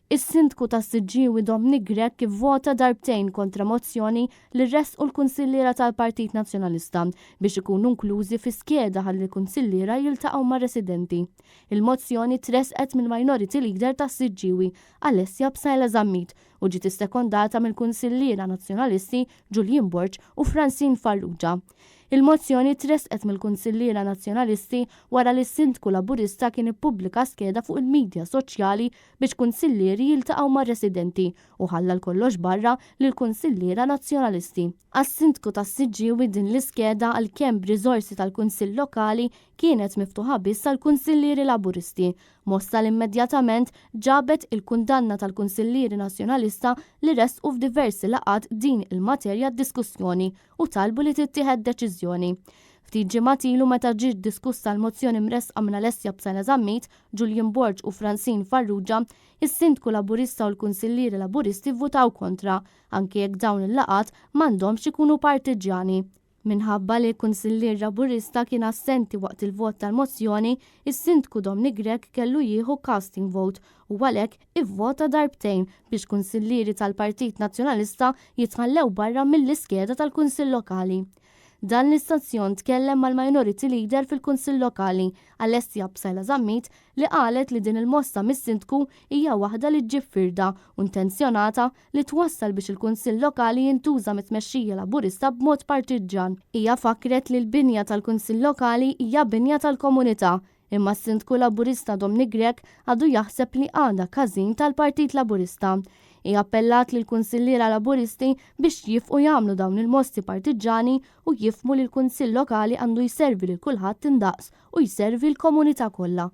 Is-Sindku tas-Siġġiewi Dominic Grech ivvota darbtejn kontra mozzjoni li ressqu l-kunsilliera tal-Partit Nazzjonalista biex ikunu inklużi fi skeda ħalli l-kunsilliera jiltaqgħu mar-residenti. Il-mozzjoni tressqet mill-Minority Leader tas-Siġġiewi, Alessia Psaila Zammit u ġiet issekondata mill-kunsilliera Nazzjonalisti Julian Borg u Francine Farrugia. Il-mozzjoni tressqet mill-kunsilliera Nazzjonalisti wara li s-Sindku Laburista kien ippubblika skeda fuq il-midja soċjali biex kunsillieri jiltaqgħu mar-residenti u ħalla l-kollox barra lill-kunsilliera Nazzjonalisti. Għas-Sindku tas-Siġġiewi din l-iskeda għalkemm b'riżorsi tal-Kunsill Lokali kienet miftuħa biss għall-kunsillieri Laburisti, mossa li immedjatament ġabet il-kundanna tal-kunsillieri Nazzjonalista li ressqu f'diversi laqgħat din il-materja għad-diskussjoni u talbu li tittieħed deċiżjoni. Ftit ġimgħat ilu meta ġiet diskussa l-mozzjoni mressqa minn Alessia Psaila Zammit, Julian Borg u Francine Farrugia, is-Sindku Laburista u l-Kunsillieri Laburisti vvutaw kontra, anke jekk dawn il-laqgħat m'għandhomx ikunu partiġġjani. Minħabba li kunsillier Laburista kien assenti waqt il-vot tal-mozzjoni, is-Sindku Dominic Grech kellu jieħu casting vote u għalhekk ivvota darbtejn biex kunsillieri tal-Partit Nazzjonalista jitħallew barra mill-iskeda tal-Kunsill Lokali. Dan l-istazzjon tkellem mal-Minority Leader fil-Kunsill Lokali, Alessia Psaila Zammit, li qalet li din il-mossa mis-Sindku hija waħda li ġġib firda u intenzjonata li twassal biex il-Kunsill Lokali jintuża mit-tmexxija Laburista b'mod partiġġan. Hija fakkret li l-binja tal-Kunsill Lokali hija binja tal-komunità Imma s-Sindku Laburista Dominic Grech għadu jaħseb li għadha każin tal-Partit Laburista. Hi appellat lill-kunsilliera Laburisti biex jifqu jagħmlu dawn il-mosti partiġġani u jifhmu li l-Kunsill Lokali għandu jservi lil kulħadd indaqs u jservi l-komunità kollha.